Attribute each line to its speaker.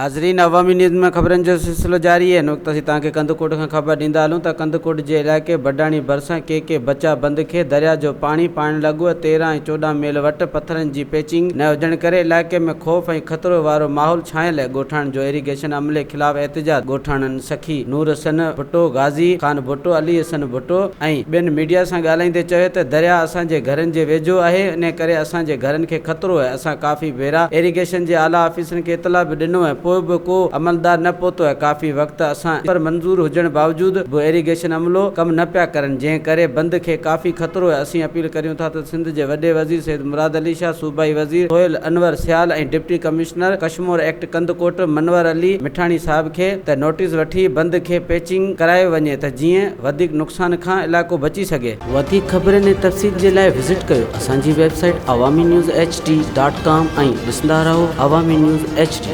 Speaker 1: ناظرين عوامي نيوز ۾ خبرن جو سلسلو جاري آهي هن وقت اسين توهان کي ڪنڌڪوٽ کان خبر ڏيندا هلون ته ڪنڌڪوٽ جي علائقي بڊاڻي ڀرسان ڪي ڪي بچا بند کي درياء جو پاڻي پائڻ لڳو ۽ 13 ۽ 14 ميل وٽ پٿرن جي پيچنگ نه هجڻ ڪري علائقي ۾ خوف ۽ خطرو وارو ماحول ڇانيل آهي ڳوٺاڻن جو ايريگيشن عملي خلاف احتجاج ڳوٺاڻن سخي نور حسن ڀٽو، غازي خان ڀٽو، علي حسن ڀٽو ۽ ٻين ميڊيا سان ڳالهائيندي چيو ته درياء اسان جي گهرن جي ويجهو آهي انهي ڪري اسان جي گهرن کي خطرو آهي اسان ڪافي ڀيرا ايريگيشن جي اعليٰ آفيسرن کي اطلاع به ڏنو ۽ پوء به ڪو عملدار نه پهتو آهي ڪافي وقت اسان پر منظور هجڻ باوجود به ايريگيشن عملو ڪم نه پيا ڪرن جنهن ڪري بند کي ڪافي خطرو آهي اسين اپيل ڪريون ٿا ته سنڌ جي وڏي وزير سيد مراد علي شاهه صوبائي وزير Sohail Anwar Sial ۽ deputy commissioner Kashmore act Kandhkot Munawar Ali Mithani صاحب کي ته نوٽيس وٺي بند کي پيچنگ ڪرايو وڃي ته جيئن وڌيڪ نقصان کان علائقو بچي سگهي. وڌيڪ خبرن ۽ تفصيل جي لاء وزٽ ڪيو اسان جي website Awami news H D dot com ۽ ڏسندا رهو عوامي نيوز ايڇ ڊي.